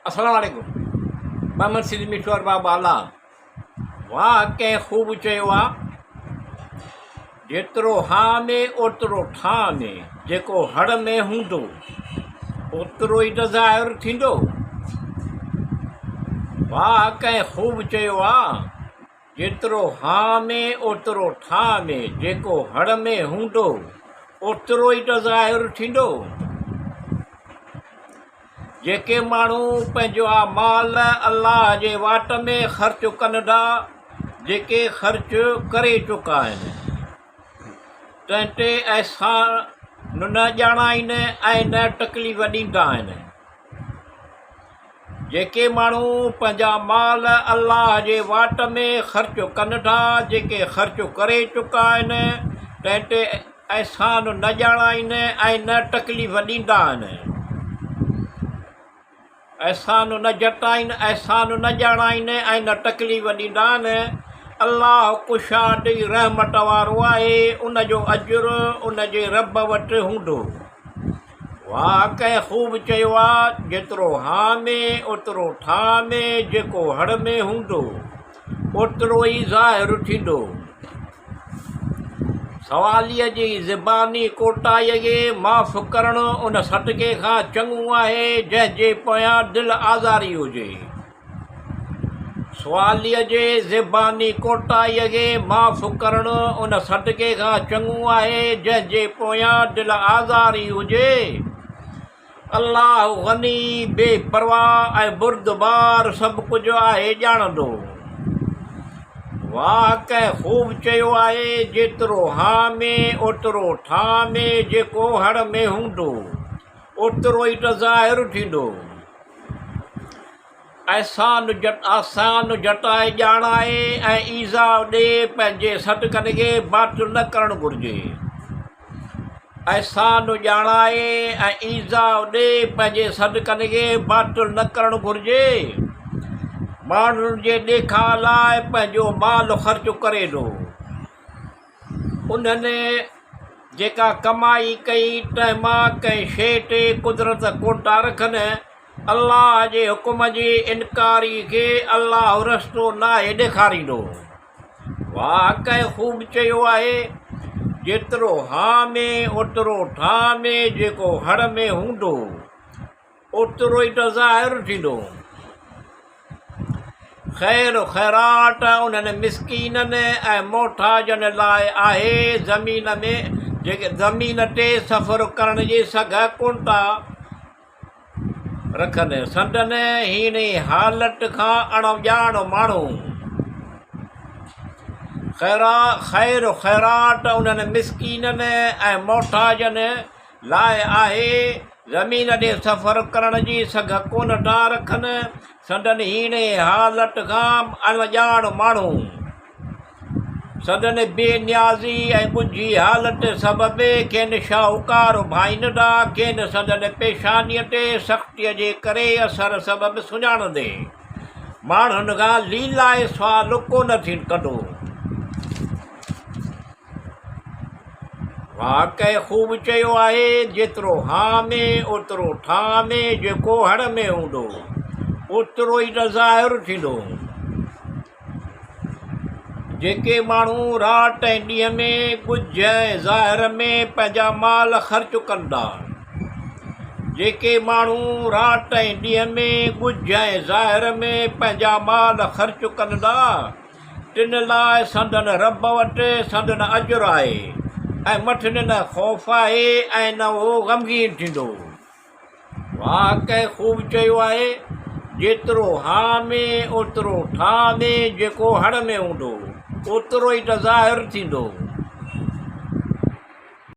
السلام عليڪم محمد سيد مٺو ارباب بالا واھ ڪنهن خوب چيو آ جيترو هان ۾ اوترو ٺان ۾ جيڪو هڙ ۾ هوندو اوترو ئي ته ظاهر ٿيندو واھ ڪنهن خوب چيو آ جيترو هان ۾ اوترو ٺان ۾، جيڪو هڙ ۾ هوندو اوترو ئي ته ظاهر ٿيندو. جيڪي ماڻهو پنهنجا مال الله جي واٽ ۾ خرچ ڪن ٿا، جيڪي خرچ ڪري چڪا آهن، تنهن تي احسان نه ڄاڻائين ۽ نه تڪليف ڏيندا آهن. جيڪي ماڻهو پنهنجا مال الله جي واٽ ۾ خرچ ڪن ٿا، جيڪي خرچ ڪري چڪا آهن، تنهن تي احسان نه ڄاڻائين ۽ نه تڪليف ڏيندا آهن. احسان نه جتائين، احسان نه ڄاڻائين ۽ نه تڪليف ڏيندا آهن. الله ڪشادي رحمت وارو آهي، ان جو اجر ان جي رب وٽ هوندو. واهه ڪنهن خوب چيو آ، جيترو هان ۾ اوترو ٺان ۾، جيڪو هڙ ۾ هوندو اوترو ئي ظاهر ٿيندو. سواليء جي زباني ڪوتاهيء کي معاف ڪرڻ ان صدقي کان چڱو آهي، جنهن جي پويان دل آزاري هجي. سواليء جي زباني ڪوتاهيء کي معاف ڪرڻ ان صدقي کان چڱو آهي، جنهن جي پويان دل آزاري هجي. الله غني، بي پرواهه ۽ بردبار سڀ ڪجهه آهي ڄاڻندو. واهه ڪنهن خوب چيو آهي، جيترو هان ۾ اوترو ٺان ۾، جيڪو هڙ ۾ هوندو، اوترو ئي ته ظاهر ٿيندو. احسان آسان جٽائي ڄاڻائي ۽ ايذاء ڏي پنهنجي صدقن کي باطل نه ڪرڻ گهرجي. احسان ڄاڻائي ۽ ايذاء ڏي پنهنجي صدقن کي باطل نه ڪرڻ گهرجي. ماڻهن جي ڏيکاء لاء پنهنجو مال خرچ ڪري ٿو. انهن جيڪا ڪمائي ڪئي، تنهن مان ڪنهن شيء تي قدرت ڪونه ٿا رکن. الله جي حڪم جي انڪاري کي الله رستو ناهي ڏيکاريندو. واهه ڪنهن خوب چيو آهي، جيترو هان ۾ اوترو ٺان ۾، جيڪو هڙ ۾ هوندو، اوترو ئي ته ظاهر ٿيندو. خير خيرات انهن مسڪينن ۽ محتاجن لاء آهي، زمين ۾ جيڪي زمين تي سفر ڪرڻ جي سگهه ڪونه ٿا رکن. سندن هيڻي حالت کان اڻڄاڻ ماڻهو خير خيرات انهن مسڪينن ۽ محتاجن لاء آهي، زمين ڏي سفر ڪرڻ جي سگهه ڪونه ٿا رکن، سندن هيڻي حالت کان اڻڄاڻ ماڻهو، سندن بي نيازي ۽ ڳجهي حالت سبب کين شاهوڪار ڀائين ٿا، کين سندن پيشانيء تي سختيء جي ڪري اثر سبب سڃاڻندي، ماڻهن کان ليلائي سوال ڪونه ٿي ڪندو. واقعي خوب چيو آهي، جيترو هان ۾ اوترو ٺان ۾، جيڪو هڙ ۾ هوندو، اوترو ئي ته ظاهر ٿيندو. جيڪي ماڻهو رات ۽ ڏينهن ۾ ڳجهه ۽ ظاهر ۾ پنهنجا مال خرچ ڪن ٿا. جيڪي ماڻهو رات ۽ ڏينهن ۾ ڳجهه ۽ ظاهر ۾ پنهنجا مال خرچ ڪن ٿا، تن لاء سندن رب وٽ سندن اجر آهي ۽ مٿن نه خوف آهي ۽ نه هو غمگين ٿيندو. واهه ڪنهن خوب چيو آهي، جيترو هان ۾ اوترو ٺان ۾، جيڪو هڙ ۾ هوندو، اوترو ئي ته ظاهر ٿيندو.